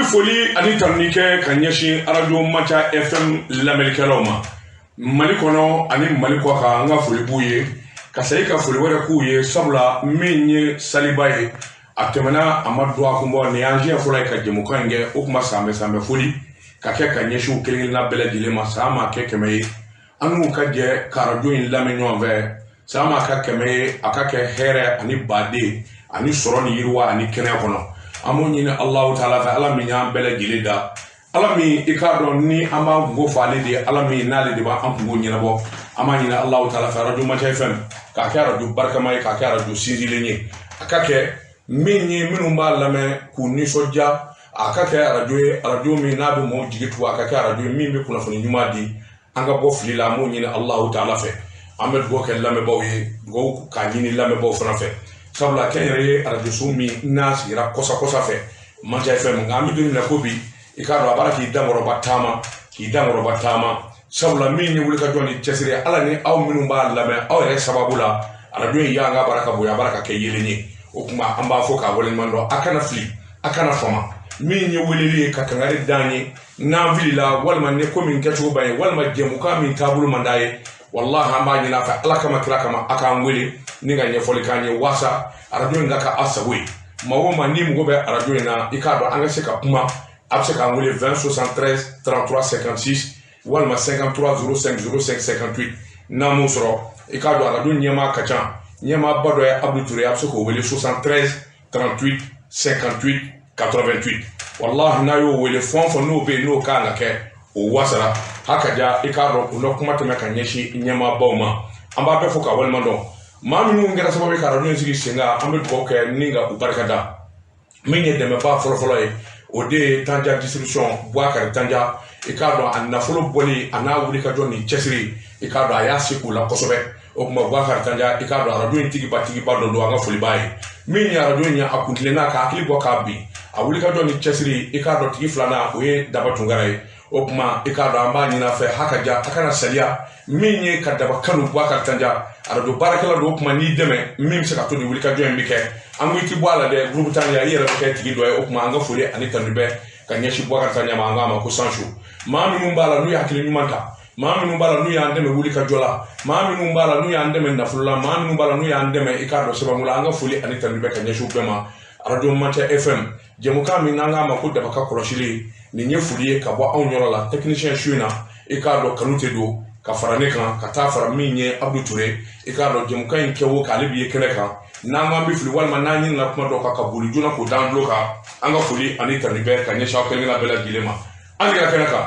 An bɛ foli ani tanuni kɛ ka ɲɛsin Arajo Manca FM lamɛnnikɛlaw ma Mali kɔnɔ ani Mali kɔ kan. An ka foli b'u ye, ka segin ka foli wɛrɛ k'u ye, sabula min ye saliba ye, a tɛmɛna, a ma don a kun bɔ. Nin y'an siɲɛ fɔlɔ ye ka jɛmukan in kɛ. O tuma, sanbɛ sanbɛ foli ka kɛ ka ɲɛsin u kelen kelenna bɛɛ lajɛlen ma. San ma kɛ 100 ye, an n'u ka jɛ ka arajo in lamɛn ɲɔgɔn fɛ. San ma ka 100 ye, a ka kɛ hɛrɛ ani baden ani sɔrɔ ni yiriwa ani kɛnɛya kɔnɔ. An b'o ɲini Alahu taala fɛ, Ala min y'an bɛɛ lajɛlen da, Ala min i k'a dɔn ni an b'an kungo fɔ ale de ye, Ala min n'ale de b'an kungo ɲɛnabɔ. An b'a ɲini Alahu taala fɛ, Arajo Manca FM k'a kɛ arajo barikama ye, k'a kɛ arajo sinsinlen ye, a ka kɛ min ye minnu b'a lamɛn k'u nisɔndiya, a ka kɛ arajo ye, arajo min n'a bɛ mɔgɔw jigi tugu, a ka kɛ arajo ye min bɛ kunnafoni ɲuman di, an ka bɔ fili la. An b'o ɲini Alahu taala fɛ. An bɛ dugawu kɛ lamɛnbaaw ye, dugawu k'a ɲini lamɛnbaaw fana fɛ, sabula kɛnyɛrɛye arajoso min n'a sigira kɔsa kɔsa fɛ, Manca FM. Nka an bɛ don min na ko bi, i k'a dɔn a b'a k'i dankɔrɔba taama, k'i dankɔrɔba taama, sabula min ye wulikajɔ ni cɛsiri, Ala ni aw minnu b'a lamɛn, aw yɛrɛ sababu la, arajo in y'an ka baara ka bonya, a baara ka kɛ yelen ye. O tuma, an b'a fɔ k'a waleɲuman dɔn. A kana fili, a kana fama. Min ye weleli ye ka kangari d'an ye n'an filila, walima ni ko min kɛcogo b'a ye, walima jɛmukan min taabolo man d'a ye, walahi, an b'a ɲini a fɛ, Ala kama, kira kama, a k'an wele ni ka ɲɛfɔli k'an ye, waasa arajo in ka kɛ aw sago ye. Maa o maa n'i mago bɛ arajo in na, i k'a dɔn an ka se ka kuma, a bɛ se k'an wele 20 73 33 56 walima 53 05 05 58. N'an m'o sɔrɔ, i k'a dɔn arajo ɲɛmaa ka ca. Ɲɛmaaba dɔ ye Abudu Ture, a bɛ se k'o wele 73 38 58 88. Walahi, n'a y'o wele, fɛn o fɛn n'o bɛ yen n'o kan ka kɛ, o wasara hakaja. I k'a dɔn u na kuma tɛmɛ ka ɲɛsin ɲɛmaabaw ma. An b'a bɛɛ fo k'a walima dɔn. Maa minnu kɛra sababu ye ka arajo in sigi sen kan, an bɛ dugawu kɛ ni ka u barika da. Min ye dɛmɛbaa fɔlɔfɔlɔ ye, o de ye Tanja Distribution, Buwakari Tanja. I k'a dɔn a nafolo bɔli, a n'a wulikajɔ ni cɛsiri, i k'a dɔn a y'a se k'u la kosɛbɛ. O tuma, Buwakari Tanja, i k'a dɔn arajo in tigiba tigiba dɔ don, an ka foli b'a ye. Min ye arajo in ye, a kuntilenna k'a hakili bɔ k'a bin, a wulikajɔ ni cɛsiri, i k'a dɔn tigi filanan, o ye Daba Tunkara ye. O tuma, i k'a dɔn an b'a ɲini a fɛ hakaja, a kana saliya. Min ye ka daba kanu, Buwakari Tanja, arajo baarakɛla don. O tuma, n'i dɛmɛ min bɛ se ka to nin wulikajɔ in bɛ kɛ, an ko i ti bɔ a la dɛ. Groupe Tanja, i yɛrɛ bɛ kɛ tigi dɔ ye. O tuma, an ka foli ani tanu bɛ ka ɲɛsin Buwakari Tanja ma. An k'a ma ko Sancho. Maa minnu b'a la n'u ye hakili ɲuman ta, maa minnu b'a la n'u y'an dɛmɛ wulikajɔ la, maa minnu b'a la n'u y'an dɛmɛ nafolo la, maa minnu b'a la n'u y'an dɛmɛ, i k'a dɔn sɛbɛnko la, an ka foli ani tanu bɛ ka ɲɛsin u bɛɛ ma. Arajo Manca FM, jɛmukan min n'an k'a ma ko Dabaka kɔlɔsili, nin ye foli ye ka bɔ anw yɔrɔ la. Technicien su in na, i k'a dɔn Kanute don ka fara ne kan, ka taa fara min ye Abudu Ture. I k'a dɔn jɛmukan in kɛ o k'ale b'i ye kɛnɛ kan. N'an k'an bɛ fili walima n'an ɲinɛna kuma dɔw kan, ka boli joona k'o d'an tulo kan. An ka foli ani tanu bɛ ka ɲɛsin aw kelen kelenna bɛɛ lajɛlen ma. An ka kɛnɛ kan,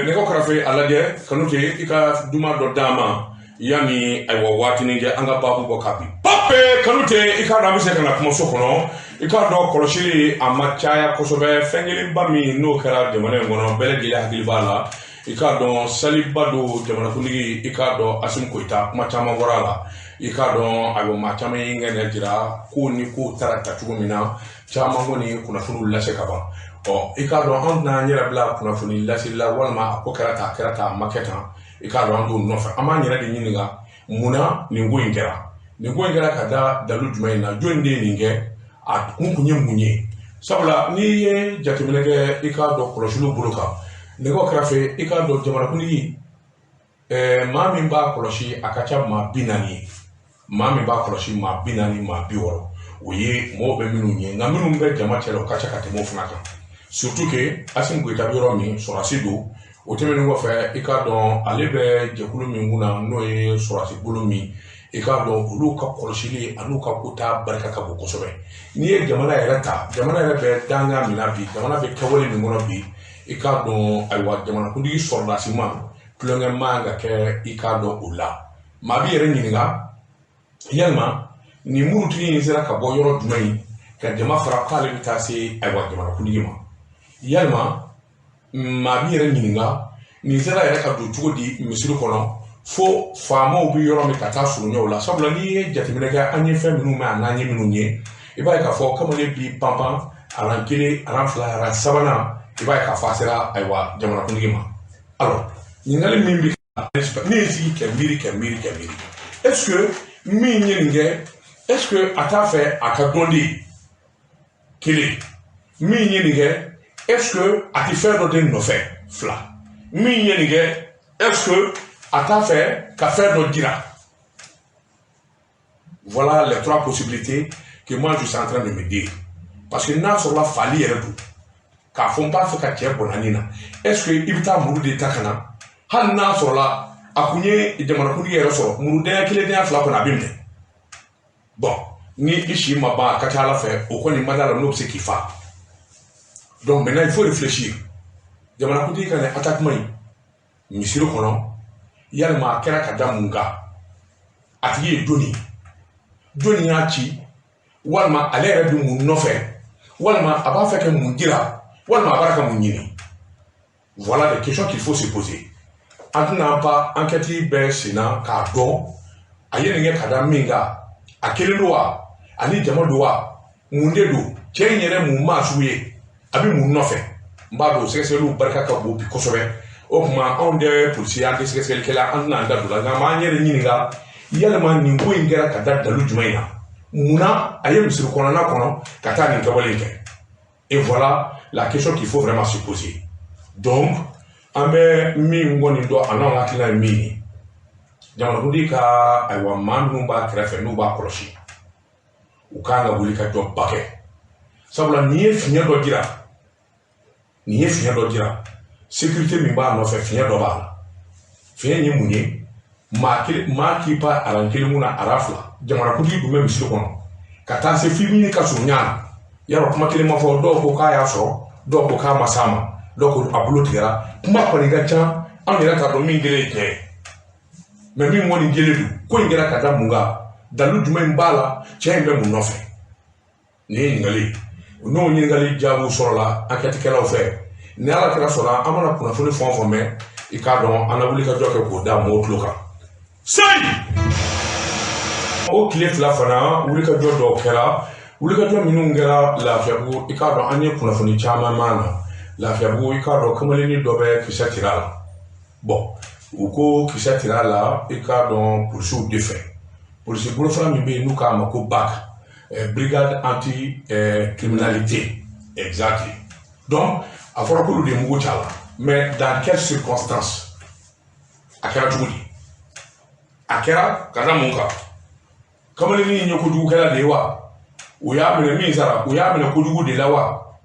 nɛgɛw karafe, a lajɛ Kanute, i ka duman dɔ d'an ma yanni, ayiwa, waatinin kɛ an ka baabu bɔ ka bin. Pape Kanute, i k'a dɔn an bɛ se ka na kumaso kɔnɔ. I k'a dɔn kɔlɔsili a ma caya kosɛbɛ. Fɛn kelenba min n'o kɛra jamana in kɔnɔ, bɛɛ lajɛlen hakili b'a la. I k'a dɔn saliba don, jamanakuntigi, i k'a dɔn Asimi Goyita, kuma caman bɔra a la. I k'a dɔn, ayiwa, maa caman ye ŋaniya jira ko ni ko taara ta cogo min na, caman kɔni ye kunnafoniw lase ka ban. Ɔ, i k'a dɔn an tɛna an yɛrɛ bila kunnafoni laseli la, walima a ko kɛra tan, a kɛra tan, a ma kɛ tan. I k'a dɔn an t'o nɔfɛ. An b'an yɛrɛ de ɲininka munna nin ko in kɛra. Nin ko in kɛra ka da dalu jumɛn in na? Jɔn de ye nin kɛ? A kun ye mun ye? Sabula n'i ye jateminɛ kɛ, i k'a dɔn kɔlɔsiliw bolo kan, nɛgɛw kɛrɛfɛ, i k'a dɔn jamanakuntigi, maa min b'a kɔlɔsi, a ka ca maa 40 ye. Maa min b'a kɔlɔsi, maa 40, maa 60, o ye mɔgɔw bɛ minnu ye. Nka minnu bɛ jama cɛ la, o ka ca ka tɛmɛ o fana kan. Surtout que Asimi Goyita bɛ yɔrɔ min, sɔrɔdasi don. O tɛmɛnen kɔfɛ, i k'a dɔn ale bɛ jɛkulu min kunna, n'o ye sɔrɔdasi bolo min, i k'a dɔn olu ka kɔlɔsili an'u ka kota barika ka bon kosɛbɛ. N'i ye jamana yɛrɛ ta, jamana yɛrɛ bɛ dangan min na bi, jamana bɛ kɛwale min kɔnɔ bi, i k'a dɔn, ayiwa, jamanakuntigi sɔrɔdasi ma tulonkɛ man ka kɛ. I k'a dɔn o la, maa b'i yɛrɛ ɲininka yalima nin murutigi in sera ka bɔ yɔrɔ jumɛn ye ka jama fara k'ale bɛ taa se, ayiwa, jamanakuntigi ma? Yalima maa b'i yɛrɛ ɲininka nin sera yɛrɛ ka don cogo di misiri kɔnɔ, fo faamaw bɛ yɔrɔ min, ka taa surunya o la? Sabula n'i ye jateminɛ kɛ, an ye fɛn minnu mɛn, a n'an ye minnu ye, i b'a ye k'a fɔ kamalen b'i panpan aran kelen, aran fila, aran sabanan, i b'a ye k'a fɔ a sera, ayiwa, jamanakuntigi ma. Alors, ɲininkali min bɛ ne ye sigi kɛ miiri, kɛ miiri, kɛ miiri, est ce que min ye nin kɛ, est ce que a t'a fɛ a ka dɔn de? Kelen, min ye nin kɛ, Est-ce que a ti fɛn dɔ de nɔfɛ? Fila, min ye nin kɛ, est-ce que a t'a fɛ ka fɛn dɔ jira? Voilà les trois possibilités que moi je suis en train de me dire. Parce que n'a sɔrɔla fali yɛrɛ don k'a fɔ n b'a fɛ ka cɛ bɔnna na, est-ce que i bɛ taa muru de ta ka na? Hali n'a sɔrɔla a kun ye jamanakuntigi yɛrɛ sɔrɔ, murudenya kelen, denya fila kɔnɔ, a bɛ minɛ. Bon, ni i si ma ban, a ka ca ala fɛ, o kɔni ma da la n'o bɛ se k'i fa. Donc maintenant, il faut réfléchir. Jamanakuntigi ka nin attaquement in misiri kɔnɔ, yalima a kɛra ka da mun kan? A tigi ye jɔnni? Jɔnni y'a ci? Walima ale yɛrɛ bɛ mun nɔfɛ? Walima a b'a fɛ ka mun jira? Walima a b'a ka mun ɲini? Voilà des questions qu'il faut se poser. An tɛna ba enquête bɛɛ senna k'a dɔn a ye nin kɛ ka da min kan. A kelen don wa, ani jama don wa, mun de don? Cɛ in yɛrɛ, mun maa sugu ye? A bɛ mun nɔfɛ? N b'a dɔn o sɛgɛsɛgɛliw barika ka bon bi kosɛbɛ. O tuma, anw tɛ polisi, an tɛ sɛgɛsɛgɛlikɛla, an tɛna an da don la, nka an b'an yɛrɛ ɲininka: yalima nin ko in kɛra ka da dalu jumɛn in na? Munna a ye misiri kɔnɔna kɔnɔ ka taa nin kɛwale in kɛ? Et voilà la question qu'il faut vraiment se poser. Donc an bɛ min kɔni dɔn, a n'anw hakilina ye min ye, jamanakuntigi ka, ayiwa, maa minnu b'a kɛrɛfɛ, n'u b'a kɔlɔsi, u kan ka wuli ka jɔ ba kɛ, sabula nin ye fiɲɛ dɔ jira, nin ye fiɲɛ dɔ jira. Sécurité min b'a nɔfɛ, fiɲɛ dɔ b'a la. Fiɲɛ ye mun ye? Maa kelen, maa k'i pa aran kelen kun na, ara fila, jamanakuntigi dun bɛ misiri kɔnɔ ka taa se f'i min ka surun ɲa na. Yarɔ, kuma kelen ma fɔ. Dɔw ko k'a y'a sɔrɔ, dɔw ko k'a ma s'a ma, dɔw ko a bolo tigɛra. Kuma kɔni ka ca, anw yɛrɛ t'a dɔn min kelen ye tiɲɛ ye. Mɛ min kɔni jɛlen don, ko in kɛra ka da mun kan? Dalu jumɛn b'a la? Cɛ in bɛ mun nɔfɛ? Nin ye ɲininkali ye. N'o ɲininkali jaabiw sɔrɔla enquête-kɛlaw fɛ, ni Ala kɛra sɔrɔ, an mana kunnafoni fɛn o fɛn mɛn, i k'a dɔn an na wuli ka jɔ kɛ k'o da mɔgɔw tulo kan. Seyi, o tile 2 fana, wulikajɔ dɔw kɛra. Wulikajɔ minnu kɛra Lafiyabugu, i k'a dɔn an ye kunnafoni caman mɛn na Lafiyabugu. I k'a dɔn kamalennin dɔ bɛ kisɛ tira la. Bɔn, u ko kisɛ tira la, i k'a dɔn polisiw de fɛ, polisi bolofara min bɛ yen n'u k'a ma ko BAC, brigade anti criminalité, exactly. Donc a fɔra k'olu de ye mugu ci a la, mais dans quelles circonstances? A kɛra cogo di? A kɛra ka da mun kan? Kamalennin ye kojugukɛla de ye wa? U y'a minɛ min sara, u y'a minɛ kojugu de la wa?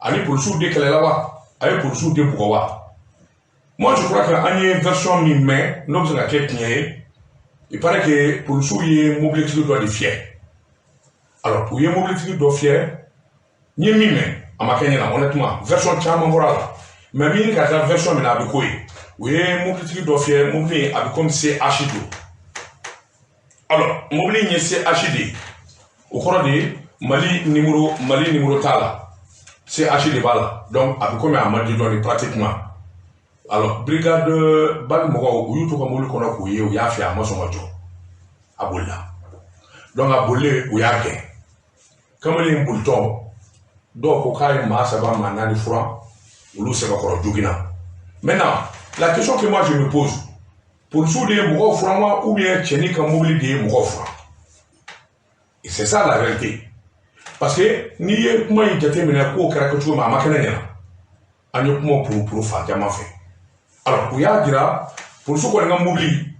Ani polisiw de kɛlɛla wa? A ye polisiw de bugɔ wa? Moi, je crois que an ye version min mɛn, n'o bɛ se ka kɛ tiɲɛ ye, il paraît que polisiw ye mobilitigi dɔ de fiyɛ. Alors, u ye mobilitigi dɔ fiyɛ. N ye min mɛn, a ma kɛ ɲɛna. Honnêtement, version caman bɔra a la, mais min ka taa version min na, a bɛ ko ye, u ye mobilitigi dɔ fiyɛ. Mobili in, a bɛ komi CH don. Alors, mobili in ye CH de ye, o kɔrɔ de ye Mali numéro, Mali numéro t'a la, CH de b'a la. Donc a bɛ komi a man di dɔɔni pratiquement. Alors, brigade BAC mɔgɔw, u y'u to ka mobili kɔnɔ k'u ye, u y'a fiyɛ, a ma sɔn ka jɔ, a bolila. Donc a bolilen, u y'a gɛn. Kamalen bolitɔ, dɔw ko k'a ye maa saba, maa naani furan, olu sɛbɛkɔrɔ joginna. Maintenant, la question que moi je me pose: polisiw de ye mɔgɔw furan wa, ou bien cɛnin ka mobili de ye mɔgɔw furan? Et c'est ça la réalité, parce que n'i ye kuma in jateminɛ, k'o kɛra kɛcogo min, a ma kɛnɛ ɲɛna. An ye kuma purupuru fan caman fɛ. Alors, u y'a jira polisiw kɔni ka mobili,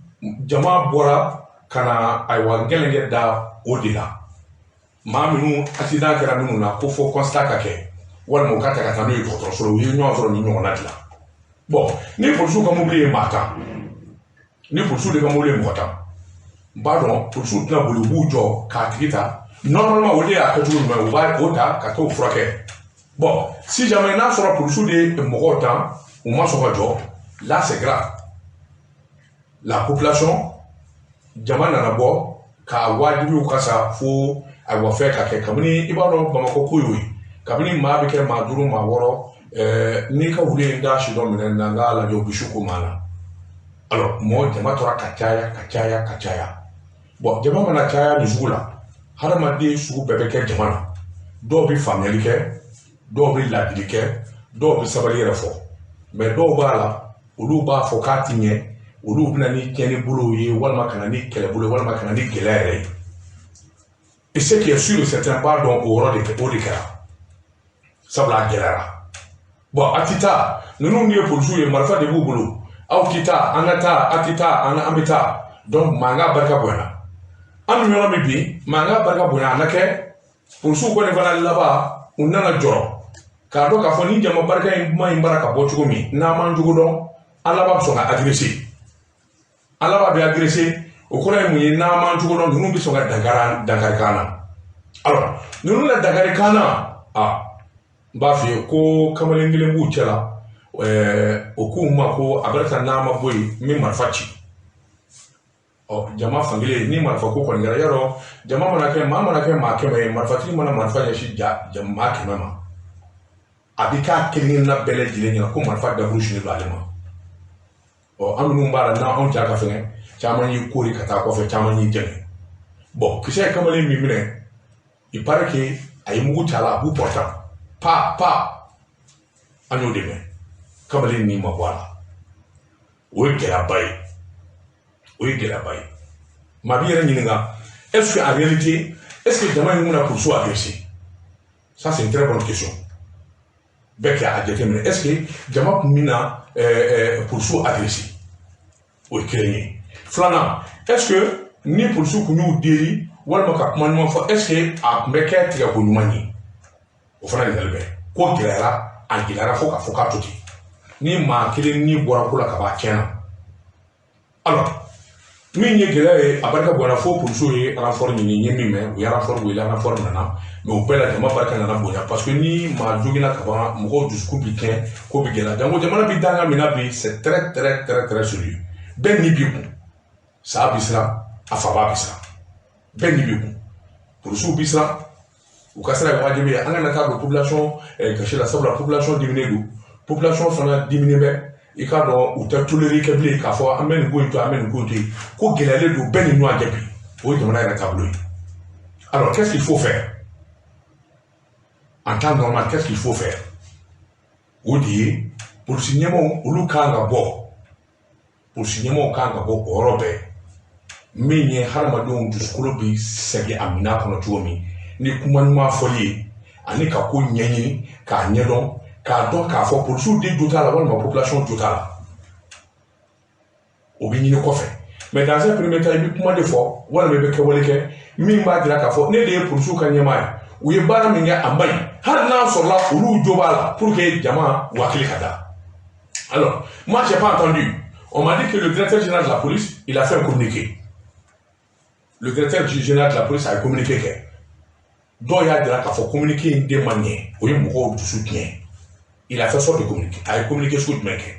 jama bɔra ka na, ayiwa, gɛlɛnkɛ da o de la. Maa minnu accident kɛra minnu na, ko fo constat ka kɛ, walima u ka ta ka taa n'u ye dɔgɔtɔrɔso la, u ye ɲɔgɔn sɔrɔ ni ɲɔgɔnna dilan. Bɔn, ni polisiw ka mobili ye maa 10, ni polisiw de ka mobili ye mɔgɔ 10, n b'a dɔn polisiw tɛna boli, u b'u jɔ k'a tigi ta. Normalement, o de y'a kɛcogo ɲuman ye, u b'a o ta ka t'o furakɛ. Bon, si jamais n'a sɔrɔ polisiw de ye mɔgɔw tan, u ma sɔn ka jɔ, là c'est grave. La population, jama nana bɔ k'a wajibiw ka sa fo, ayiwa, fɛn ka kɛ. Kabini i b'a dɔn Bamakɔ ko y'o ye, kabini maa bɛ kɛ maa duuru, maa wɔɔrɔ, n'i ka wuli ye n da si dɔ minɛ na, n k'a lajɛ, u bɛ su ko maa la. Alors, mɔgɔ jama tora ka caya, ka caya, ka caya. Bon, jama mana caya nin sugu la, hadamaden sugu bɛɛ bɛ kɛ jama na. Dɔw bɛ faamuyali kɛ, dɔw bɛ ladili kɛ, dɔw bɛ sabali yɛrɛ fɔ, mɛ dɔw b'a la, olu b'a fɔ k'a ti ɲɛ. Olu bɛ na ni tiɲɛni bolow ye, walima ka na ni kɛlɛbolo ye, walima ka na ni gɛlɛya yɛrɛ ye. Et ce qui est sûr et certain, b'a dɔn o yɔrɔ de, o de kɛra, sabula a gɛlɛyara. Bon, a ti taa, ninnu ye polisiw ye, marifa de b'u bolo, aw ti taa, an ka taa, a ti taa, an bɛ taa. Donc mankan barika bonyana. An bɛ yɔrɔ min bi, mankan barika bonya, a na kɛ polisiw kɔni fana laban u nana jɔrɔ k'a dɔn k'a fɔ ni jama barika in kuma in bara ka bɔ cogo min, n'an m'an jogo dɔn, an laban bɛ sɔn ka agresser, an laban bɛ agresser. O kɔrɔ ye mun ye? N'an m'an jogo dɔn, ninnu bɛ sɔn ka dankari k'an na. Alors ninnu na dankari k'an na, a n b'a f'i ye ko kamalen kelen b'u cɛ la, o k'u ma ko a bɛ n'a ma bɔ yen, n bɛ marifa ci. Ɔ jama fankelen ni marifa ko kɔni kɛra, yarɔ jama mana kɛ, maa mana kɛ maa 100 ye, marifatigi mana marifa ɲɛsin ja maa 100 ma, a bɛ k'a kelen kelenna bɛɛ lajɛlen ɲɛna ko marifa daburu sinnen don ale ma. Ɔ an minnu b'a la n'anw ja ka fɛngɛ, caman y'i kori ka taa kɔfɛ, caman y'i jɛngɛ. Bon, kisɛ ye kamalen min minɛ, il paraît que a ye mugu ci a la à bout portant, pa pa, an y'o de mɛn. Kamalen ni ma bɔ a la, o ye gɛlɛyaba ye, o ye gɛlɛyaba ye. Maa b'i yɛrɛ ɲininka, est ce que en réalité, est ce que jama in bɛna polisiw agresser? Ça, c'est une très bonne question. Bɛɛ k'a jateminɛ, est ce que jama tun bɛna polisiw agresser? O ye kelen ye. Filanan, est ce que ni polisiw tun y'u deli walima ka kuma ɲuman fɔ, est ce que a tun bɛ kɛ tigɛko ɲuman ye? O fana ɲininkali bɛ. Ko gɛlɛyara, a gɛlɛyara fo k'a fɔ k'a to ten. Ni maa kelen ni bɔra ko la ka ban, a tiɲɛna. Alors min ye gɛlɛya ye, a barika bonyana fo polisiw ye renfort ɲini. N ye min mɛn, u ye renfort wele, renfort nana, mais o bɛɛ la jama barika nana bonya, parce que ni maa joginna ka ban, mɔgɔw dusukun bi tiɲɛ, ko bi gɛlɛya. Jango jamana bi danga min na bi, c'est très très très très sérieux. Bɛɛ ni b'i kun, sa bi siran, a faba bi siran, bɛɛ ni b'i kun, polisiw bi siran, u ka sira ye wajibi ye. An kana taa don population gasi la, sabula population diminen don, population fana diminen bɛ. I k'a dɔn u tɛ tolérer kɛ bilen k'a fɔ an bɛ nin ko in to, an bɛ nin ko in to yen. Ko gɛlɛyalen don bɛɛ ni ɲɔgɔn cɛ bi, o ye jamana yɛrɛ taabolo ye. Alors qu'est-ce qu'il faut faire en temps normal? Qu'est-ce qu'il faut faire? O de ye polisi ɲɛmaaw, olu kan ka bɔ, polisi ɲɛmaaw kan ka bɔ o yɔrɔ bɛɛ. Min ye hadamadenw dusukolo bi sɛgɛn a minɛn kɔnɔ cogo min, ni kuma ɲuman fɔli ye ani ka ko ɲɛɲini k'a ɲɛdɔn, k'a dɔn k'a fɔ polisiw de jo t'a la walima population jo t'a la, o bɛ ɲini kɔfɛ. Mais dans un premier temps, i bɛ kuma de fɔ walima i bɛ kɛwale kɛ min b'a jira k'a fɔ ne de ye polisiw ka ɲɛmaa ye, u ye baara min kɛ a man ɲi, hali n'a sɔrɔla olu jo b'a la, pour que jama u hakili ka da. Alors moi, j'ai pas entendu. On m'a dit que le directeur général de la police, il a fait un communiqué. Le directeur général de la police a communiqué kɛ. Dɔw y'a jira k'a fɔ communiqué in den ma ɲɛ, o ye mɔgɔw dusu tiɲɛ. Il a fait sorte de communiquer. A ye communiqué sugu jumɛn kɛ?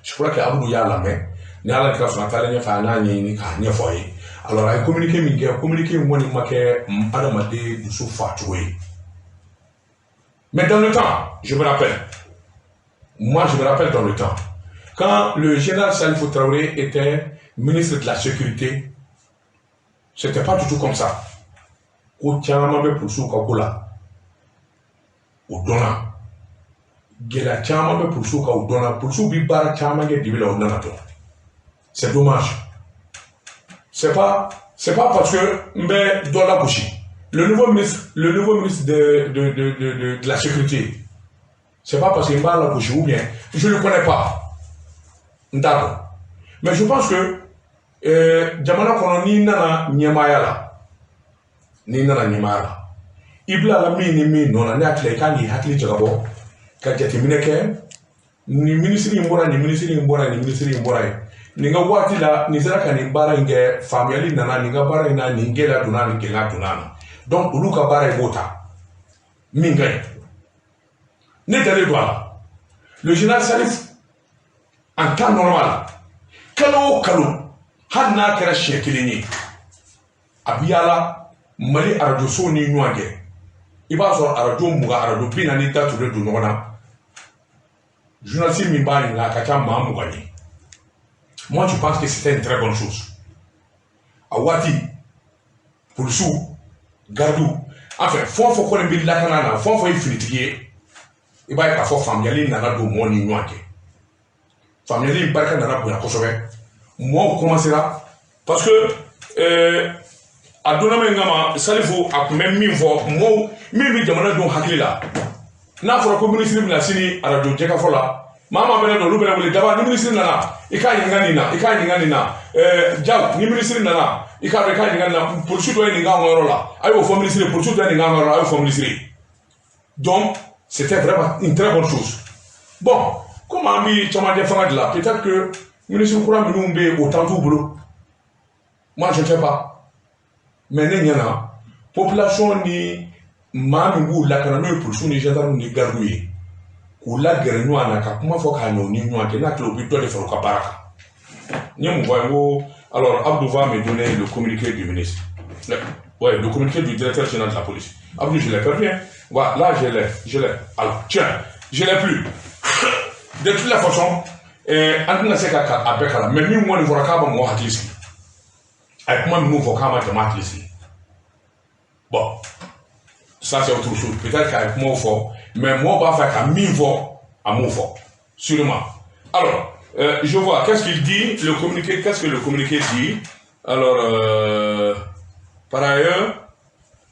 Je crois que Abdou y'a lamɛn. Ni Ala kɛra sɔnna, taalen ɲɛfɛ, a n'a ɲɛɲini k'a ɲɛfɔ a ye. Alors a ye communiqué min kɛ, communiqué in kɔni ma kɛ adamaden dusu fa cogo ye. Mais dans le temps, je me rappelle, moi je me rappelle dans le temps, quand le général Salifou Traoré était ministre de la Sécurité, c'était pas du tout comme ça. Ko caman bɛ polisiw ka ko la, o dɔnna. Gɛlɛya caman bɛ polisiw kan, o dɔnna. Polisiw bi baara caman kɛ dibi la, o nana dɔn. C'est dommage. C'est pas parce que n bɛ dɔ lagosi, le nouveau ministre de la Sécurité, c'est pas parce que n b'a lagosi ou bien je le connais pas, n t'a dɔn, mais je pense que jamana kɔnɔ, n'i nana ɲɛmaaya la, n'i nana ɲɛmaaya la, i bila la min ni min nɔ na, ne hakili la i kan k'i hakili jagabɔ ka jateminɛ kɛ. Nin minisiri in bɔra, nin minisiri in bɔra, nin minisiri in bɔra yen, nin ka waati la, nin sera ka nin baara in kɛ, faamuyali nana nin ka baara in na, nin gɛlɛya donna, nin gɛlɛya donna na. Donc olu ka baara, i b'o ta min ka ɲi. Ne dalen don a la, le général Salif, en temps normal, kalo o kalo, hali n'a kɛra siɲɛ kelen ye, a bi yaala Mali arajosow ni ɲɔgɔn cɛ. I b'a sɔrɔ arajo 20, arajo 40 datugulen don ɲɔgɔn na. Journaliste min b'a ɲininka, a ka ca maa 20 ye. Moi, je pense que c'était une très bonne chose. A waati, polisiw, gardiw, enfin fɛn o fɛn kɔni bɛ lakana na, fɛn o fɛn ye finitigi ye, i b'a ye k'a fɔ faamuyali nana don mɔɔ ni ɲɔgɔn cɛ. Faamuyali in barika nana bonya kosɛbɛ. Mɔɔw commencera, parce que a donna min kama, Salifu a tun bɛ min fɔ mɔɔw, min bɛ jamanadenw hakili la. N'a fɔra ko ministre bɛna sini arajo jɛkafɔ la, maa maa bɛ ne dɔn, olu bɛ ne wele: "Daba, ni ministre nana, i k'a ɲininka nin na, i k'a ɲininka nin na. Jaw, ni ministre nana, i k'a dɔn, i k'a ɲininka nin na. Polisi dɔ ye nin k'an ka yɔrɔ la, a y'o fɔ ministre ye. Polisi dɔ ye nin k'an ka yɔrɔ la, a y'o fɔ ministre ye." Donc c'était vraiment une très bonne chose. Bon, comme an bi camancɛ fanga de la, peut-être que ministre kura minnu bɛ yen, o temps t'u bolo, moi je ne sais pas. Mais ne ɲɛna, population ni maa min b'u lakana, n'o ye polisiw ni gendarmes ni gardiw ye, k'u lagɛrɛ ɲɔgɔn na ka kuma fɔ k'a ɲɛ u ni ɲɔgɔn cɛ, n'a tila u bɛ dɔ de fara u ka baara kan. N ye mun fɔ a ye? N ko alors Abdou va me donner le communiqué du ministre, ouais, le communiqué du directeur général de la police. Abdou, je l'ai perdu, hein. Voilà, là je l'ai, je l'ai. Alors tiens, je l'ai plus. De toute la façon, an tɛna se ka a bɛɛ kalan, mais min kɔni fɔra k'a ma mɔgɔ hakili sigi, a ye kuma minnu fɔ k'a ma jama hakili sigi. Bon, ça c'est autre chose. Peut-être k'a ye kumaw fɔ, mais mɔgɔw b'a fɛ ka min fɔ, a m'o fɔ sûrement. Alors je vois, qu'est-ce qu'il dit, le communiqué? Qu'est-ce que le communiqué dit? Alors par ailleurs,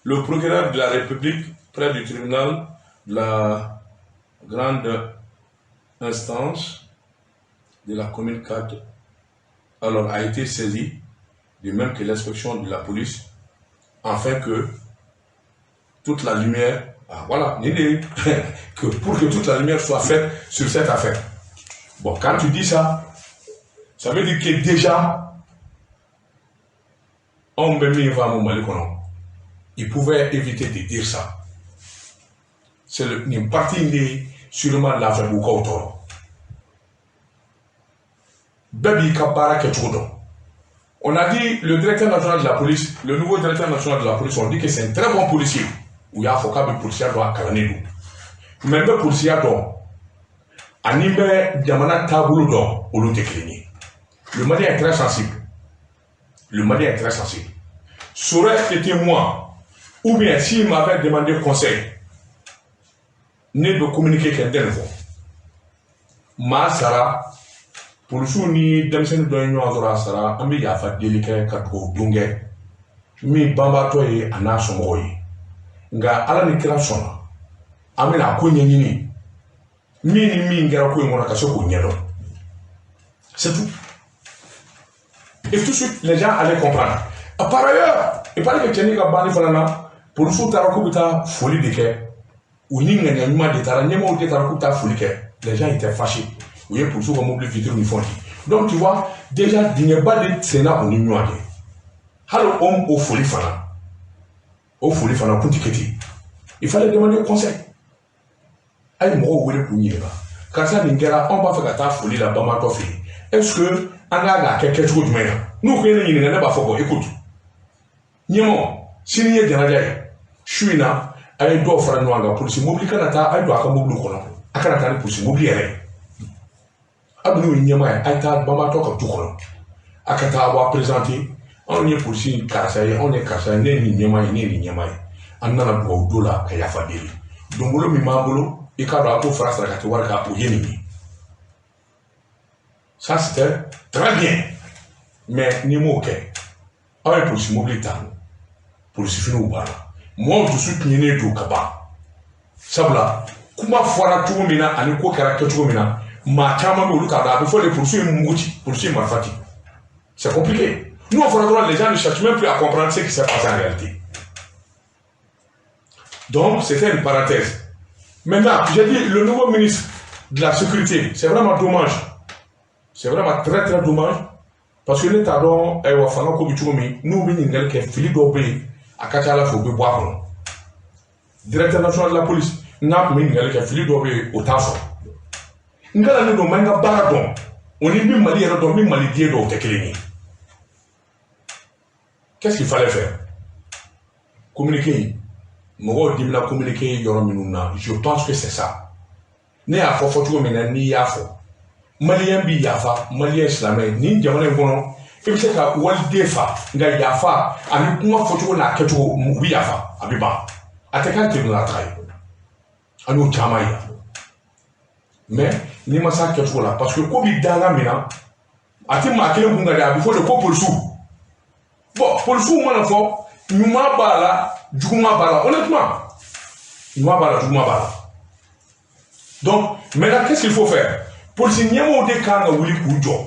le procureur de la République près du tribunal de la grande instance de la commune 4 alors a été saisi, de même que l'inspection de la police, afin que toute la lumière, ah, voilà, que pour que toute la lumière soit faite sur cette affaire. Bon, quand tu dis ça, ça veut dire que déjà, on bɛ min fɔ a ma Mali kɔnɔ, il pouvait éviter de dire ça. C'est nin parti in de sûrement Lafiyabugukaw tɔɔrɔ. Bɛɛ b'i ka baara kɛcogo dɔn. On a dit le directeur national de la police, le nouveau directeur national de la police, on dit que c'est un très bon policier. U y'a fɔ k'a bɛ polisiya dɔn, a kalannen don. Mais n bɛ polisiya dɔn ani n bɛ jamana taabolo dɔn, olu tɛ kelen ye. Le Malien est très sensible. Le Malien est très sensible. Ça aurait été moi, ou bien s'il m'avait demandé conseil, ne bɛ communiqué kɛ, n tɛ nin fɔ. Maa sara, polisiw ni denmisɛnnin dɔ ye ɲɔgɔn sɔrɔ, a sara, an bɛ yafa deli kɛ ka dugawu don kɛ min banbaatɔ ye a n'a somɔgɔw ye. Nka Ala ni kira sɔnna, an bɛna a ko ɲɛɲini, min ni min kɛra ko in kɔnɔ, ka se k'o ɲɛdɔn. C'est tout. Et tout de suite, les gens allaient comprendre. Par ailleurs, il paraît que cɛnni ka banni fana na, polisiw taara k'u bɛ taa foli de kɛ. U ni ŋaniya ɲuman de taara, ɲɛmɔgɔw de taara k'u bɛ taa foli kɛ. Les gens étaient fâchés. U ye polisiw ka mobili vitre ni fɛnw ci. Donc tu vois, déjà dingɛba de senna u ni ɲɔgɔn cɛ. Hali o foli fana, o foli fana kun ti kɛ ten. Il fallait demander conseil. A ye mɔgɔw wele k'u ɲininka: "Karisa, nin kɛra, anw b'a fɛ ka taa foli la banbaatɔ fɛ yen, est ce que an kan k'a kɛ kɛcogo jumɛn na?" N'u ko ye ne ɲininka, ne b'a fɔ: "Bon, écoute, ɲɛmɔgɔ, sini ye janaja ye, su in na, a ye dɔw fara ɲɔgɔn kan, polisi mobili kana taa, a ye don a ka mobili kɔnɔ, a kana taa ni polisi mobili yɛrɛ ye. A bɛ n'o ye ɲɛmaa ye, a ye taa banbaatɔ ka du kɔnɔ, a ka taa bɔ a présenter: anw ye polisi karisa ye, anw ye karisa ye, ne ye nin ɲɛmaa ye, ne ye nin ɲɛmaa ye. An nana dugawu don la ka yafa deli. Donbolo min b'an bolo, i k'a dɔn, a k'o fara sarakati wari kan, o ye nin ye." Ça c'était très bien. Mais n'i m'o kɛ, aw ye polisi mobili ta, polisi finiw banna, mɔgɔw dusu tiɲɛnen don ka ban, sabula kuma fɔra cogo min na ani ko kɛra kɛcogo min na, maa caman bɛ olu t'a dɔn. A bɛ fɔ de polisiw ye mugu ci, polisi ye marifa ci. C'est compliqué. N'o fɔra dɔrɔn, les gens ne cherchent même plus à comprendre ce qui s'est passé en réalité. Donc c'était une parenthèse. Maintenant, j'ai dit le nouveau ministre de la Sécurité, c'est vraiment dommage, c'est vraiment très très dommage, parce que ne t'a dɔn, ayiwa, fanga ko bɛ cogo min, n'u bɛ ɲininkali kɛ, fili dɔw bɛ yen, a ka ca Ala fɛ, u bɛ bɔ a kɔnɔ. Directeur national de la police, n'a tun bɛ ɲininkali kɛ, fili dɔw bɛ yen, o t'a sɔrɔ. N kalanlen don, n ma n ka baara dɔn, o ni min Mali yɛrɛ dɔn, min Mali den dɔn, o tɛ kelen ye. Qu'est-ce qu'il fallait faire? Communiqué in, mɔgɔw dimina communiqué yɔrɔ minnu na, je pense que c'est ça. Ne y'a fɔ fɔcogo min na, n'i y'a fɔ, malien bi yafa, malien silamɛ nin jamana in kɔnɔ, i bɛ se ka waliden fa, nka yafa ani kuma fɔcogo n'a kɛcogo, u bɛ yafa, a bɛ ban, a tɛ k'a tribunal taga ye. An y'o caman yira. Mais n'i ma s'a kɛcogo la, parce que ko bi danga min na, a tɛ maa kelen kun ka di, a bɛ fɔ de ko polisiw. Bon, polisiw mana fɔ, ɲuman b'a la, juguman b'a la. Honnêtement, ɲuman b'a la, juguman b'a la. Donc maintenant, qu'est-ce qu'il faut faire? Polisi ɲɛmɔgɔw de kan ka wuli k'u jɔ,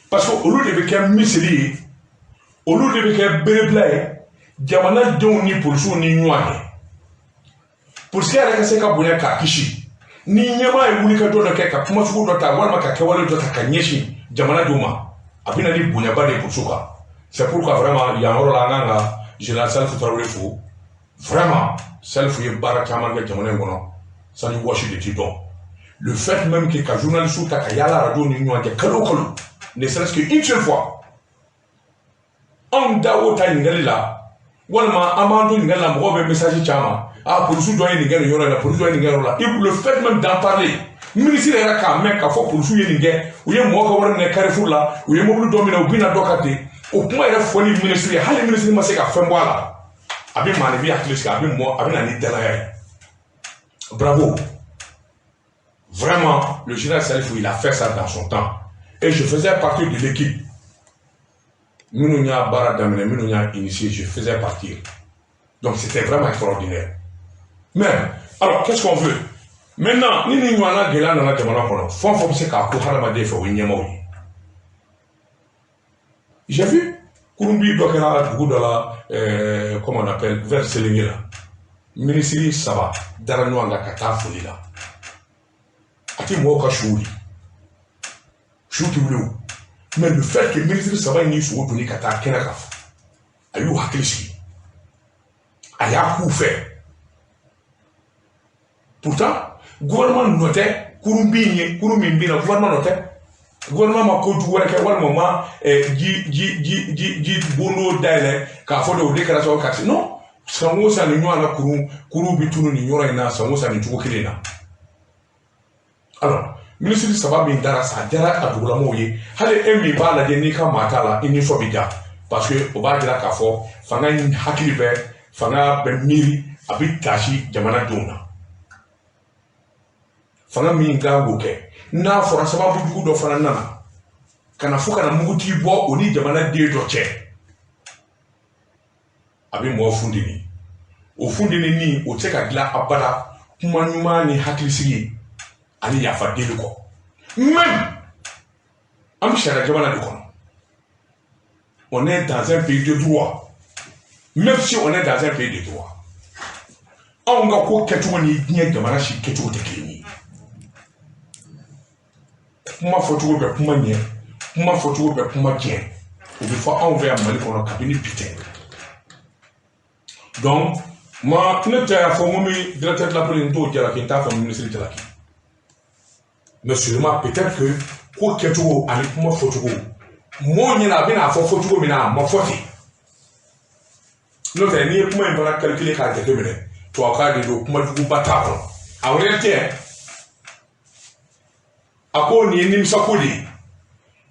parce que olu de bɛ kɛ miseli ye, olu de bɛ kɛ berebila ye jamanadenw ni polisiw ni ɲɔgɔn cɛ. Polisi yɛrɛ ka se ka bonya k'a kisi ni ɲɛmaa ye wulikajɔ dɔ kɛ, ka kuma sugu dɔ ta walima ka kɛwale dɔ ta ka ɲɛsin jamanadenw ma, a bɛ na ni bonyaba de ye polisiw kan. C'est pourquoi vraiment, yan yɔrɔ la, an kan ka général Salifu Tarawele fo. Vraiment, Salifu ye baara caman kɛ jamana in kɔnɔ, sani wɔsi de ti dɔn. Le fait même que ka journaliste ta ka yaala radio ni ɲɔgɔn cɛ kalo o kalo, ne serait-ce que une seule fois, anw da o ta ɲininkali la, walima an b'an to ɲininkali la, mɔgɔw bɛ message caman: ah, polisiw dɔ ye nin kɛ nin yɔrɔ in na, polisiw dɔ ye nin kɛ yɔrɔ la. Le fait même d'en parler, ministre yɛrɛ k'a mɛn k'a fɔ polisiw ye nin kɛ, u ye mɔgɔ ka wari minɛ Carrefour la, u ye mobili dɔ minɛ, u bɛna dɔ ka ten, o kuma yɛrɛ fɔli ministre ye, hali ministre ma se ka fɛn bɔ a la, a bɛ maaninfin hakili sigi, a bɛ mɔ, a bɛ na ni danaya ye. Bravo. Vraiment, le général Salifou, il a fait ça dans son temps. Et je faisais partie de l'équipe. Minnu y'a baara daminɛ, minnu y'a initié, je faisais partie. Donc c'était vraiment extraordinaire. Mais alors, qu'est-ce qu'on veut maintenant? Ni nin ɲɔgɔnna gɛlɛya nana jamana kɔnɔ, fɛn o fɛn bɛ se k'a ko hadamaden fɛ, o ye ɲɛmaaw ye. J'ai vu kurunbi dɔ kɛra dugu dɔ la, comment on appelle, vers Sélingué la. Minisiri saba dara ɲɔgɔn kan ka taa foli la. A ti mɔgɔw ka su wuli, su ti wuli o. Mais le fait que minisiri saba in y'i sogo donni ka taa kɛnɛ kan, a y'u hakili sigi, a y'a k'u fɛ. Pourtant gouvernement nɔ tɛ kurun bin ye, kurun min binna, gouvernement nɔ tɛ. Gouvernement ma kojugu wɛrɛ kɛ, walima ma ji ji ji ji ji bondo dayɛlɛ k'a fɔ de o de kɛra sababu ka se. Non, san o san nin ɲɔgɔn na, kurun kurun bi tunu nin yɔrɔ in na, san o san nin cogo kelen na. Alors minisiri saba min dara sa, a diyara a dugulamɔgɔw ye. Hali e min b'a lajɛ, n'i ka maa t'a la, i nisɔn bɛ diya, parce que o b'a jira k'a fɔ fanga in hakili bɛ, fanga bɛ miiri, a bɛ tasi jamanadenw na. Fanga min kan k'o kɛ, n'a fɔra sababu jugu dɔ fana nana ka na fo ka na mugutigi bɔ o ni jamanaden dɔ cɛ, a bɛ mɔgɔ funteni. O funteni ni o tɛ se ka dilan abada kuma ɲuman ni hakilisigi ani yafa deli kɔ. Même an bɛ sariya jamana de kɔnɔ, on est dans un pays de droit. Même si on est dans un pays de droit, anw ka ko kɛcogo ni diɲɛ jamana si kɛcogo tɛ kelen ye. Kuma fɔcogo bɛ kuma ɲɛ, kuma fɔcogo bɛ kuma tiɲɛ, o bɛ fɔ anw fɛ yan Mali kɔnɔ kabini bi tɛ. Donc ma ne tɛ y'a fɔ n ko n bɛ directeur de la police, n t'o jalaki, n t'a fɔ ministre jalaki, mais seulement peut-être que ko kɛcogo ani kuma fɔcogo, mɔɔw ɲɛna a bɛna fɔ fɔcogo min na, a ma fɔ ten. N'o tɛ, n'i ye kuma in fana calculer k'a jateminɛ, tubabukan de don, kuma juguba t'a kɔnɔ. En réalité, a ko nin ye nimisako de ye,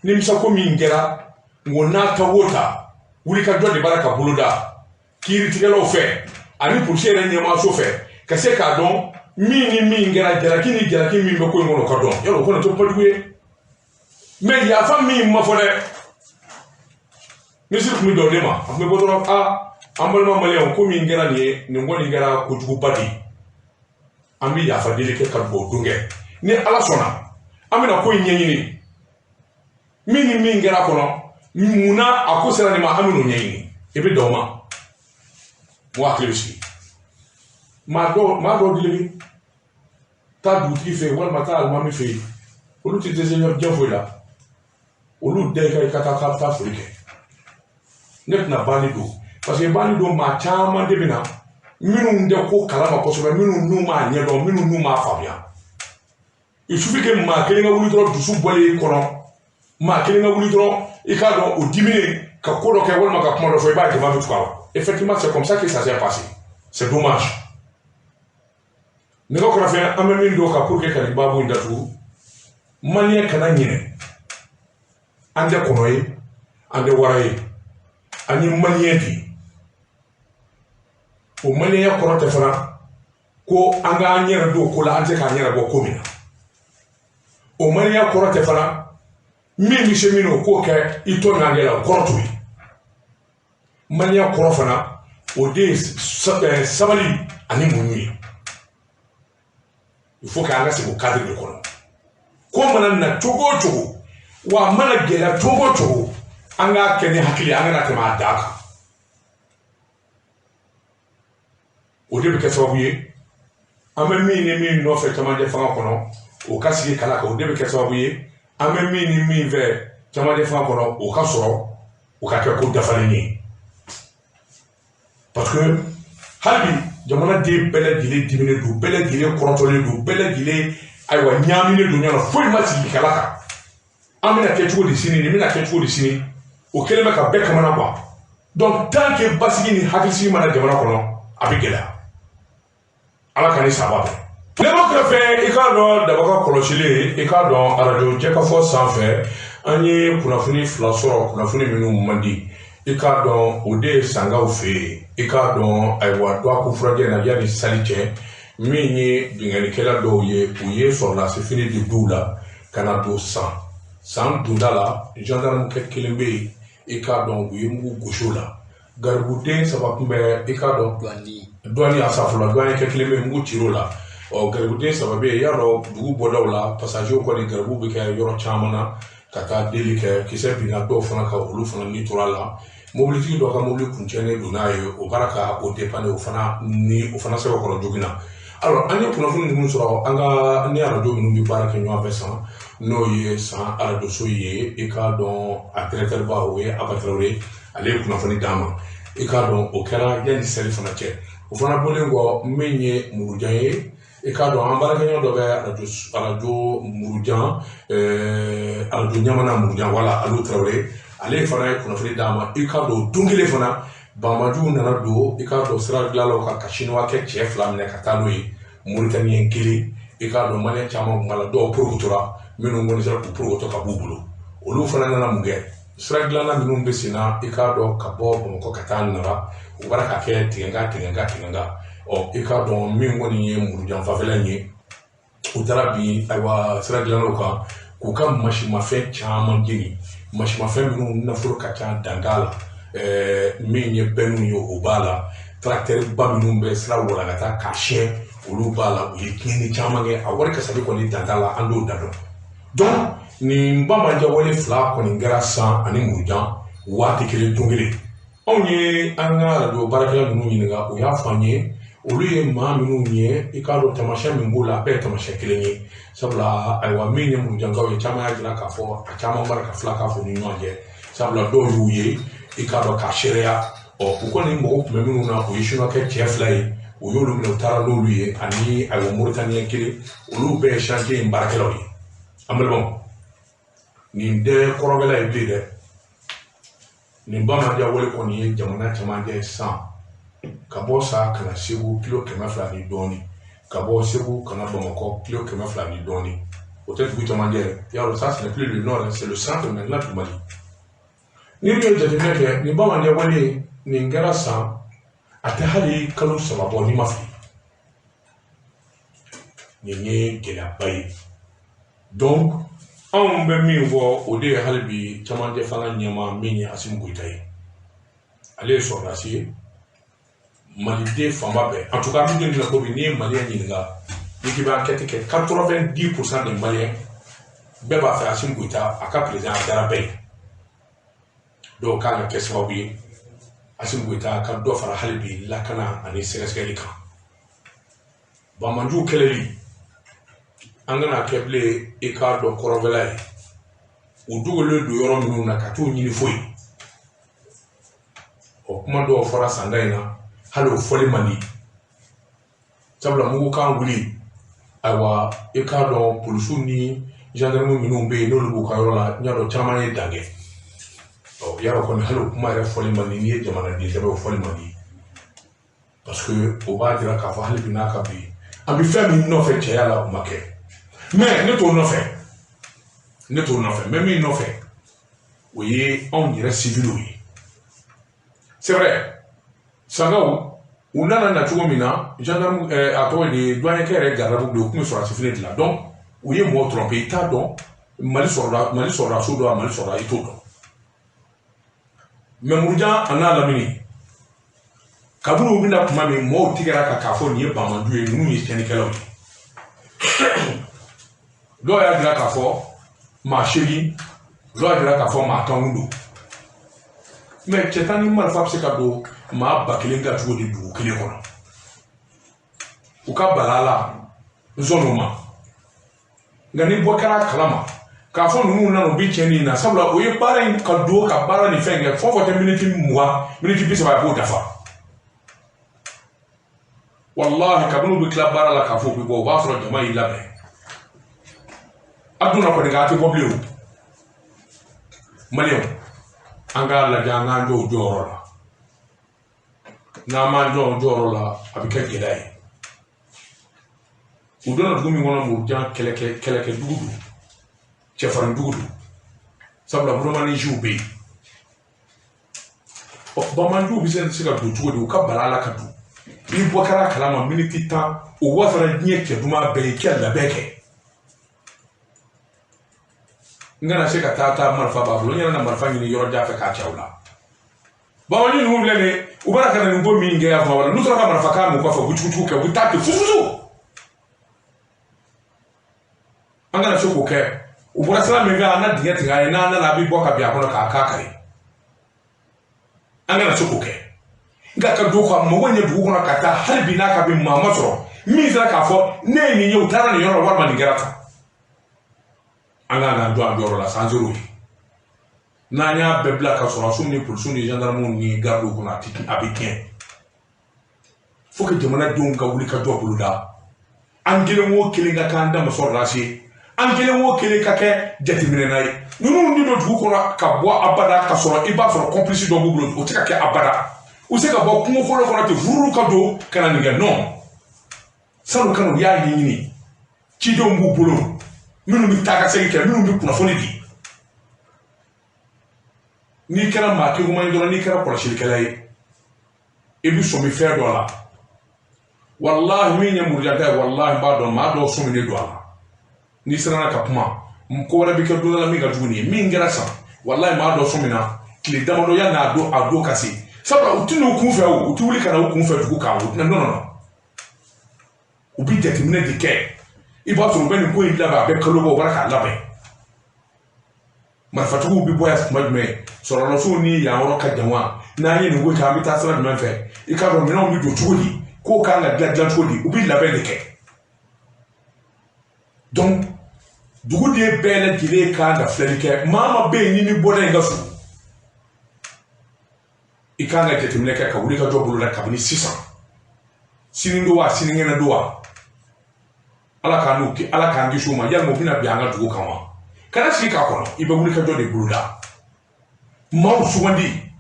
nimisako min kɛra. N ko n'a ta o ta, wulikajɔ de b'a la ka boloda kiiritigɛlaw fɛ ani polisi yɛrɛ ɲɛmaaso fɛ, ka se k'a dɔn min ni min kɛra, jalaki ni jalaki min bɛ ko in kɔnɔ, o ka dɔn. Yɔrɔ o kɔni tɛ kojugu ye, mais yafa min ma fɔ dɛ, minisiri tun bɛ dɔn de ma, a tun bɛ bɔ dɔrɔn: a an balima maliyɛnw, ko min kɛra nin ye, nin kɔni kɛra kojuguba de ye, an bɛ yafa deli kɛ ka dugawu don kɛ, ni Ala sɔnna an bɛna ko in ɲɛɲini, min ni min kɛra kɔnɔ, munna a ko sera nin ma, an bɛn'o ɲɛɲini. I bɛ dan o ma, mɔgɔ hakili bɛ sigi. Maa dɔw dilen taa dugutigi fɛ yen walima taa alimami fɛ yen, olu tɛ dɛsɛ diɲɛ foyi la, olu da i ka taa k'a bɛ taa foli kɛ. Ne tɛna banni don, parce que banni don, maa caman de bɛ na minnu tɛ ko kalama kosɛbɛ, minnu n'u m'a ɲɛdɔn, minnu n'u m'a faamuya. Il suffit que maa kelen ka wuli dɔrɔn, dusu bɔlen i kɔnɔ, maa kelen ka wuli dɔrɔn, i k'a dɔn o diminen ka ko dɔ kɛ walima ka kuma dɔ fɔ, i b'a jama bɛ tugu a la. Effectivement, c'est comme ça que ça s'est passé, c'est dommage. Nɛgɛ kɔrɔfɛ, an bɛ min don ka pour que ka nin baabu in datugu, maliyɛn kana ɲinɛ, an tɛ kɔnɔ ye, an tɛ wara ye, an ye maliyɛn de ye. O maliyɛnya kɔrɔ tɛ fana ko an k'an yɛrɛ don ko la, an tɛ k'an yɛrɛ bɔ ko min na. O maliyɛnya kɔrɔ tɛ fana min bɛ se min na, o k'o kɛ i tɔ ɲɔgɔn la, o kɔrɔ t'o ye. Maliyɛnya kɔrɔ fana, o de ye sabali ani muɲu ye. Il faut que an ka segin o cadre de kɔnɔ. Ko mana na cogo o cogo, wa a mana gɛlɛya cogo o cogo, an k'a kɛ ni hakili ye, an kana tɛmɛ a dan kan. O de bɛ kɛ sababu ye an bɛ min ni min nɔfɛ camancɛ fanga kɔnɔ, o ka sigi kala kan. O de bɛ kɛ sababu ye an bɛ min ni min fɛ camancɛ fanga kɔnɔ, o ka sɔrɔ, o ka kɛ ko dafalen ye. Parce que hali bi jamanaden bɛɛ lajɛlen diminen don, bɛɛ lajɛlen kɔrɔtɔlen don, bɛɛ lajɛlen ayiwa ɲaaminen don ɲɔgɔn na, foyi ma sigi kala kan. An bɛna kɛ cogo di sini, nin bɛna kɛ cogo di sini, o kɛlen bɛ ka bɛɛ kamana gan. Donc tant que basigi ni hakilisigi mana jamana kɔnɔ, a bɛ gɛlɛya. Ala ka ni saba bɛn. Ne b'o kɛrɛfɛ, i k'a dɔn dabaka kɔlɔsilen, i k'a dɔn arajo jɛkafɔ sanfɛ, an ye kunnafoni fila sɔrɔ, kunnafoni minnu man di. I k'a dɔn o de ye Sangaw fɛ yen. I k'a dɔn ayiwa dɔgɔkun furajɛ na yanni sali cɛ, min ye binkannikɛla dɔw ye, u ye sɔrɔdasi fini di duw la ka na don san donda la. Gendarme kɛ kelen bɛ yen, i k'a dɔn u ye mugu gosi o la. Garibuden saba tun bɛ, i k'a dɔn douane asafo la, douane kɛ kelen bɛ yen, mugu cir'o la. Ɔ garibuden saba bɛ yen, i y'a dɔn dugu bɔdaw la, passager kɔni garibuw bɛ kɛ yɔrɔ caman na ka taa deli kɛ. Kisɛ binna dɔw fana kan, olu fana ni tora la. Mobilitigi dɔ ka mobili kuncɛlen don n'a ye, o baara ka o dépanner, o fana ni o fana sɛbɛkɔrɔ joginna. Alors an ye kunnafoni ninnu sɔrɔ an ka ni arajo minnu bɛ baara kɛ ɲɔgɔn fɛ san, n'o ye San arajoso ye, i k'a dɔn a directeur ba, o ye Aba Tarawele, ale ye kunnafoni d'an ma. I k'a dɔn o kɛra yanni seli fana cɛ. O fana bɔlen kɔ, min ye Murujan ye, i k'a dɔn an baarakɛɲɔgɔn dɔ bɛ arajo Murujan, arajo Ɲamana Murujan, wala Alu Tarawele, ale fana ye kunnafoni d'an ma. I k'a dɔn don kelen fana banbajuw nana don, i k'a dɔn sira dilanlaw kan ka siniwakɛ cɛ fila minɛ ka taa n'o ye, Moritaniyɛn kelen. I k'a dɔn maliyɛn caman kun b'a la, dɔw porokotora, minnu kɔni sera k'u porokoto ka b'u bolo, olu fana nana mun kɛ? Sira dilanna minnu bɛ sen na, i k'a dɔn ka bɔ Bamakɔ ka taa Nara, u bɔra ka kɛ tigɛnka tigɛnka tigɛnka. Ɔ i k'a dɔn min kɔni ye Murujan fanfɛla in ye, u taara bi ayiwa sira dilannaw kan k'u ka masimafɛn caman jeni, masimafɛn minnu nafolo ka ca dan t'a la. Min ye bɛnniw ye, o b'a la, tracteur ba minnu bɛ sira walankata k'a siɲɛ, olu b'a la. U ye tiɲɛni caman kɛ, a wari kasabi kɔni dan t'a la, an t'o da dɔn. Donc nin bamanjawale fila kɔni kɛra San ani Murujan waati kelen, don kelen. Anw ye an ka arajo baarakɛla ninnu ɲininka, u y'a fɔ an ye olu ye maa minnu ye, i k'a dɔn tamasiyɛn min b'u la, a bɛɛ ye tamasiyɛn kelen ye. Sabula ayiwa min ye Murujankaw ye, caman y'a jira k'a fɔ a caman b'a la ka fila k'a fɔ ni ɲɔgɔn cɛ, sabula dɔw y'u ye, i k'a dɔn k'a seereya. Ɔ u kɔni mɔgɔw tun bɛ minnu na, o ye sinɔkɛ cɛ fila ye, u y'olu minɛ, u taara n'olu ye, ani ayiwa Moritaniyɛn kelen, olu bɛɛ ye chantier in baarakɛlaw ye. An balimaw, nin tɛ kɔrɔbɛla ye bilen dɛ. Nin bamanjawale kɔni ye jamana camancɛ ye sisan, ka bɔ Sa ka na Segu kilo 200 ni dɔɔni, ka bɔ Segu ka na Bamakɔ kilo 200 ni dɔɔni, o tɛ dugu camancɛ ye. Yarɔ ça, ce n'est plus le nord, c'est le centre maintenant du Mali. Ni min ye jateminɛ kɛ, nin bamanjawale nin kɛra San, a tɛ hali kalo 3 bɔ, n'i ma fili. Nin ye gɛlɛyaba ye. Donc anw bɛ min fɔ, o de ye hali bi camancɛ fanga ɲɛmaa min ye Asimi Goyita ye, ale ye sɔrɔdasi ye. Maliden fanba bɛɛ, en tout cas an bɛ don min na ko bi, n'i ye maliyɛn ɲininka, n'i k'i bɛ enquête kɛ, 90% des Maliens bɛɛ b'a fɛ Asimi Goyita a ka président, a diyara bɛɛ ye. Dɔw kan ka kɛ sababu ye Asimi Goyita ka dɔ fara hali bi lakana ani sɛgɛsɛgɛli kan. Banbanjuw kɛlɛli, an kana kɛ bilen i k'a dɔn kɔrɔnfɛla ye, u dogolen don yɔrɔ minnu na ka t'u ɲini foyi. O kuma dɔw fɔra sanda in na, hali o fɔli man di, sabula mugukan wuli, ayiwa i k'a dɔn polisiw ni gendarme minnu bɛ yen, n'olu b'u ka yɔrɔ la, n y'a dɔn caman ye dan kɛ. Ɔ yarɔ kɔni, hali o kuma yɛrɛ fɔli man di. N'i ye jamanaden sɛbɛ, o fɔli man di, parce que o b'a jira k'a fɔ hali bi n'a ka bi, an bɛ fɛn min nɔfɛ cɛya la, o ma kɛ. Mais ne t'o nɔfɛ, ne t'o nɔfɛ. N bɛ min nɔfɛ, o ye anw yɛrɛ civiliw ye. C'est vrai, Sangaw u nana na cogo min na, gendarme a tɔgɔ de douanier yɛrɛ garde de, u tun bɛ sɔrɔdasi fini de la. Donc u ye mɔgɔ tromper, i t'a dɔn Mali sɔrɔda, Mali sɔrɔdasiw dɔn, Mali sɔrɔda, i t'o dɔn. Mais Murujan a n'a lamini, kabini u bɛna kuma min, mɔgɔw tigɛra kan k'a fɔ nin ye banbanju ye, ninnu ye tiɲɛnikɛlaw ye. Dɔw y'a jira k'a fɔ maa 8, dɔw y'a jira k'a fɔ maa 10 don. Mais cɛ 10 ni marifa bɛ se ka don maa 1000 kan cogo di dugu kelen kɔnɔ? U ka bala la n sɔnn'o ma. Nka ni bɔ kɛra a kalama k'a fɔ ninnu nana, u bɛ tiɲɛni na, sabula o ye baara in ka don ka baara ni fɛn kɛ, fɛn o fɛn tɛ miniti 20, miniti 30, a b'o dafa. Walahi, kabini u bɛ tila baara la k'a fɔ u bɛ bɔ, o b'a sɔrɔ jama y'i labɛn. A donna kɔni, k'a tɛ bɔ bilen. O maliyɛnw, an k'a lajɛ, an k'an jɔ o jɔyɔrɔ la. N'an m'an jɔ o jɔyɔrɔ la, a bɛ kɛ gɛlɛya ye. U donna dugu min kɔnɔ, Murujan, kɛlɛkɛ dugu don, cɛfarin dugu don, sabula burumaniziw bɛ yen. Ɔ, bamananjuw bɛ se ka don cogo di? U ka bala la ka don. Ni bɔ kɛra a kalama miniti 10, o wasara diɲɛ cɛ duman bɛɛ ye k'i ka labɛn kɛ. N kana se ka taa marifa b'a bolo, n yɛrɛ na marifa ɲini yɔrɔ jan fɛ k'a cɛ u la. Bamanan ninnu filɛ nin ye, u b'a ka na nin ko min kɛ yan fan wɛrɛ, n'u tora ka marifa kan mɛn u kɔfɛ, u bɛ tugu kɛ, u bɛ taa ten fufufu. An kana se k'o kɛ. U bɔra sira min fɛ, an na dingɛ tigɛ a ye, n'an nana, a bɛ bɔ ka bin a kɔnɔ k'a k'a kari. An kana se k'o kɛ. Nka ka don ka mago ɲɛ dugu kɔnɔ ka taa, hali bi n'a ka bi maa ma sɔrɔ min sera k'a fɔ ne ye nin ye, u taara nin yɔrɔ la, walima nin kɛra tan. An kan k'an jɔ an jɔyɔrɔ la sans zéro ye. N'an y'a bɛɛ bila ka sɔrɔdasiw ni polisiw ni gendarmew ni gardiw kɔnɔ, a tɛ, a bɛ tiɲɛ. Fo que jamanadenw ka wuli ka jɔ boloda. An kelen o kelen ka k'an da sɔrɔdasi ye, an kelen o kelen ka kɛ jateminɛna ye. Ninnu ni don dugu kɔnɔ ka bɔ abada ka sɔrɔ i b'a sɔrɔ complice dɔ b'u bolo, o tɛ ka kɛ abada. U se ka bɔ kungo kɔnɔ kɔnɔ ten furu ka don ka na nin kɛ? Non, sanu kanu, u y'a ɲɛɲini, cidenw b'u bolo minnu bɛ taa ka segin kɛ, minnu bɛ kunnafoni di. N'i kɛra maa keguman ye dɔrɔn, n'i kɛra kɔlɔsilikɛla ye, i bɛ sɔmi fɛn dɔ la. Walahi, min ye murujata ye, walahi, n b'a dɔn maa dɔw sɔminen don a la. N'i siranna ka kuma, ko wɛrɛ bɛ kɛ don dɔ la min ka jugu nin ye. Min kɛra san, walahi, maa dɔ sɔmina tile damadɔ yanni a don ka se, sabula u ti n'u kun fɛ, o u ti wuli ka na u kun fɛ dugu kan, u tɛna. Non, non, u bɛ jateminɛ de kɛ. I b'a sɔrɔ u bɛ nin ko in labɛn, a bɛ kalo bɔ, u bɔra k'a labɛn. Marifatigiw bɛ bɔ yan tuma jumɛn? Sɔrɔdasiw ni yan yɔrɔ ka jan wa? N'an ye nin ko kɛ, an bɛ taa sira jumɛn fɛ? I k'a dɔn minɛnw bɛ don cogo di? Kow kan ka dilan dilan cogo di? U bɛ labɛn de kɛ. Donc duguden bɛɛ lajɛlen kan ka filɛli kɛ. Maa ma bɛ yen ni ni bɔda in ka surun, i kan ka jateminɛ kɛ ka wuli ka jɔ bolo la kabini sisan. Sini don wa, sinikɛnɛ don wa, Ala k'an n'u, Ala k'an kisi o ma. Yalima u bɛna bin an ka dugu kan wa? Kana sigi k'a kɔnɔ, i bɛ wuli ka jɔ de boloda. Maaw sugandi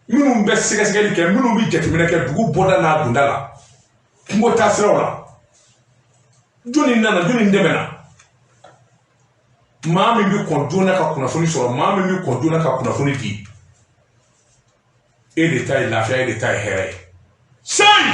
minnu bɛ sɛgɛsɛgɛli kɛ, minnu bɛ jateminɛ kɛ dugu bɔda n'a donda la, kungo taasiraw la, jɔnni nana, jɔnni dɛmɛna. Maa min bɛ kɔn joona ka kunnafoni sɔrɔ, maa min bɛ kɔn joona ka kunnafoni di, e de ta ye lafiya, e de ta ye hɛrɛ ye. Seyi.